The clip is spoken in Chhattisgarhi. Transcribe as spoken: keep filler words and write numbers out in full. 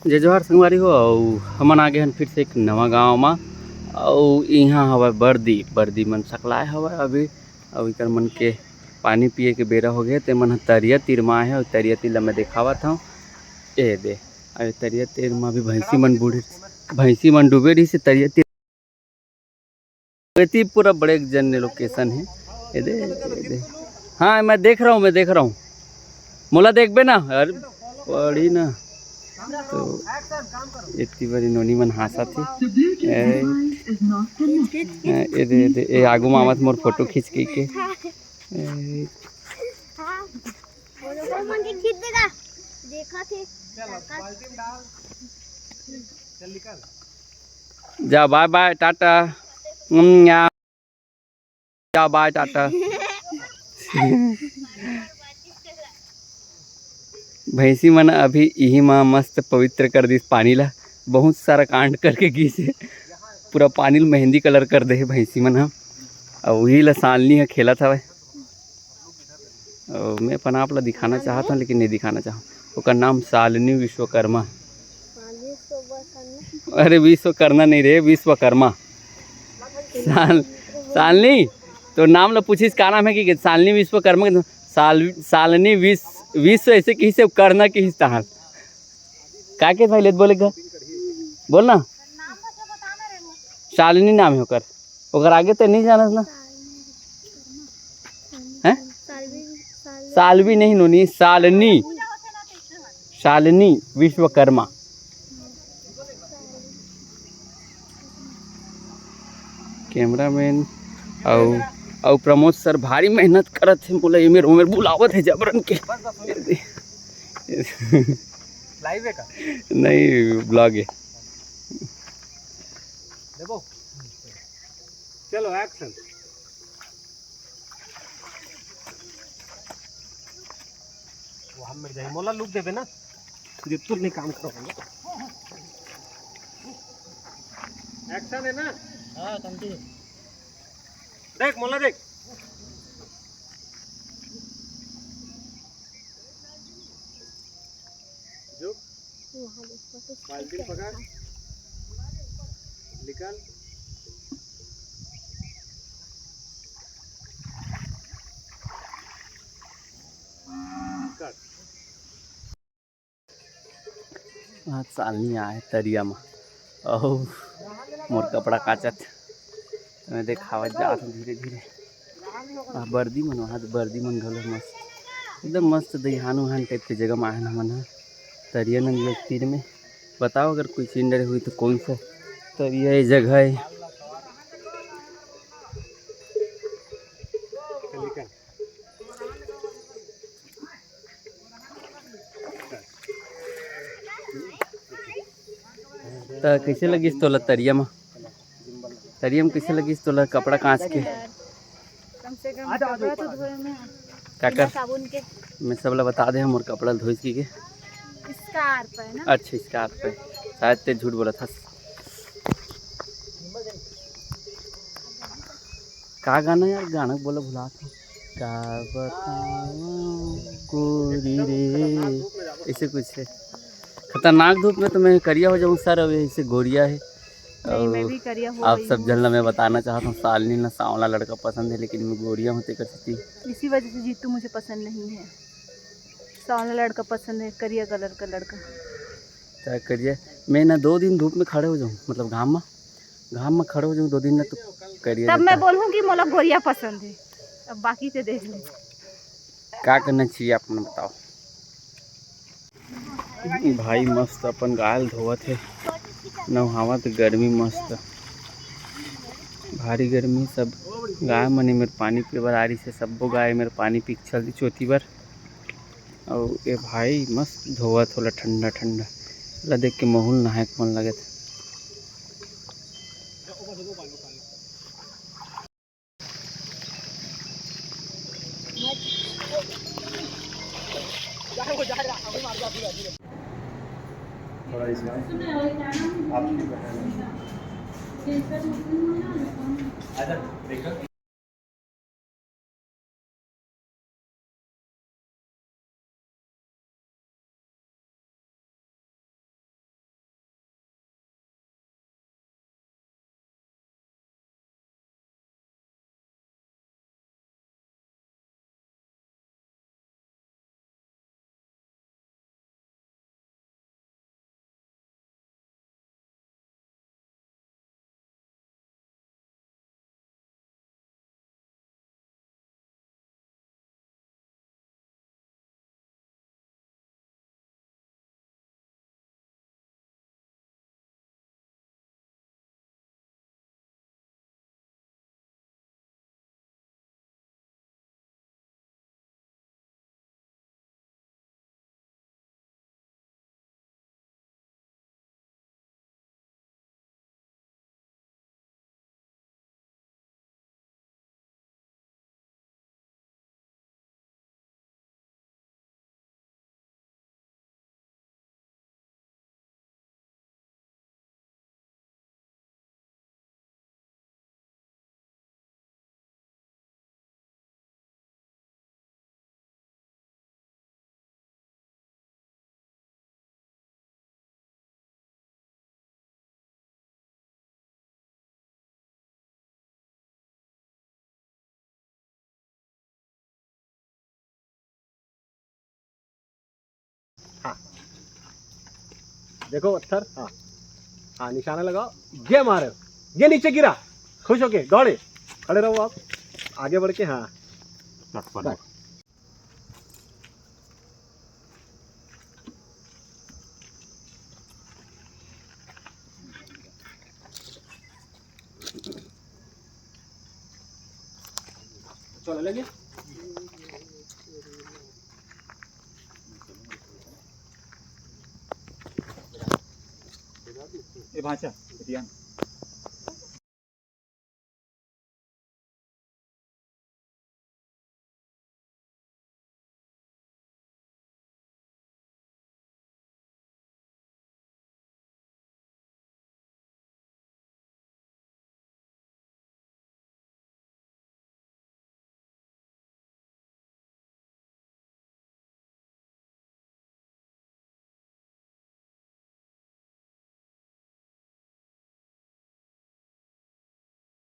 जय जोहार संगवारी हो, अउ हमन आगे हन फिर से एक नवा गांव मा। अउ इहाँ हवय बरदी, बरदी मन सकलाए हवय अभी, अउ इकर मन के पानी पिए के बेरा हो गए, ते मन ह तरिया तीर मा आए हे, अउ तरिया तीर ला मैं देखावत हव। ए दे, अरे तरिया तीर मा भी भैंसी मन बूढ़े, भैंसी मन डूबे रहिस हे तरिया तीर। एती पूरा बड़े जन location हे। ये दे, ये दे। हाँ, मैं देख रहा हूँ, मैं देख रहा हूँ। मोला देखबे ना? अरे, पड़ी ना। तो इतनी बड़ी नोनी मन हाँसत हे। ए, ए, ये दे, ये दे, ये आगू मामत मोर फोटो खींच के, के। ए, हाँ, वो लोग मन के खींच देगा। देखा थे। जा, bye bye, टाटा। उम्म, या। जा, bye, टाटा। भैंसी मन अभी इही मा मस्त पवित्र कर दिस पानी ला। बहुत सारा कांड करके गिस हे। पूरा पानी ल मेहंदी colour कर दे हे भैंसी मन ह। अउ उही ला सालनी ह खेलत हवय। अउ मैं अपन आप ला दिखाना चाहत हूँ, लेकिन नहीं दिखाना चाहूँ। ओकर नाम सालनी विश्वकर्मा। अरे, विश्वकर्मा नहीं रे, विश्वकर्मा। साल-, सालनी, तो नाम ला पूछिस का नाम है कि सालनी विश्वकर्मा के, साल-, सालनी विश्व, विश्व ऐसे किसे करना किस तहां। का के भाई लेत बोले का? बोल ना। शालिनी नाम है ओकर। ओकर आगे ते नहीं जानस ना? हैं? सालवी नहीं नोनी, सालनी। शालिनी विश्वकर्मा। Cameraman अउ, अउ प्रमोद सर भारी मेहनत करत हे, मोला एमेर ओमेर बुलावत हे जबरन के। Live है का? नहीं, vlog है। देखो, चलो action। वो हम मिल जाए, मोला look देबे ना, जितु नहीं काम करो। Action है ना? हाँ, continue। देख, मोला देख। जो बाल्टी पकड़, निकल। आज सालनी आए तरिया म, अउ मोर कपड़ा काचत। मैं देखावत जात हूँ धीरे धीरे। आ, बरदी मन, वहाँ तो बरदी मन घलो मस्त, एकदम मस्त दईहान उहान type के जगह में आए हन हमन ह। तरिया नदी के तीर में। बताओ अगर कोई चिन्ह डरे हुई तो कौन सा तरिया ये जगह है। त कइसे लगिस तोला तरिया म? तरिया म कइसे लगिस तोला कपड़ा कांच के? कम से कम कपड़ा तो धोए में का बिना कर? साबुन के। मैं सब ला बता दे, मोर कपड़ा धोइस की के। Scarf है ना? अच्छा, scarf है। शायद ते झूठ बोलत हस। का गाना यार, गाना बोला भुला था। का बताऊं गोरी रे, ऐसे कुछ है। खतरनाक धूप में तो मैं करिया हो जाऊँ सर, अब ऐसे गोरिया है। नहीं, मैं और भी करिया हो आप गई सब हूँ। जन ला मैं बताना चाहता हूँ, सालनी ला सांवला लड़का पसंद है, लेकिन मैं गोरिया हूँ, तेकर सेती। इसी वजह से जीतू मुझे पसंद नहीं है। सांवला लड़का पसंद है, करिया colour का लड़का। क्या करिए, मैं ना दो दिन धूप में खड़े हो जाऊँ, मतलब घाम में, घाम में खड़े हो जाऊँ दो दिन ना, तो करिए तब मैं जाता है। बोलूँ कि मोला गोरिया पसंद है। अब बाकी के देख ले। का करना चाहिए, आप मन बताओ। भाई मस्त अपन गाय ल धोवत हे, नहावत, गर्मी मस्त। भारी गर्मी, सब गाय मन एमेर पानी पीए बर आ रहिस हे, सब्बो गाय एमेर पानी पीए चल दी चोती बर। अउ ए भाई मस्त धोवत हे ओला ठंडा ठंडा, ओला देख के महू ल नहाए के मन लगत हे। थोड़ा इसमें आपकी बहन। आजा, देखा। देखो पत्थर। हाँ, हाँ, निशाना लगाओ। ये मारे, ये नीचे गिरा। खुश होके दौड़े, खड़े रहो आप, आगे बढ़ के। हाँ, बस। चलो, ले ले। ए भांचा, ध्यान।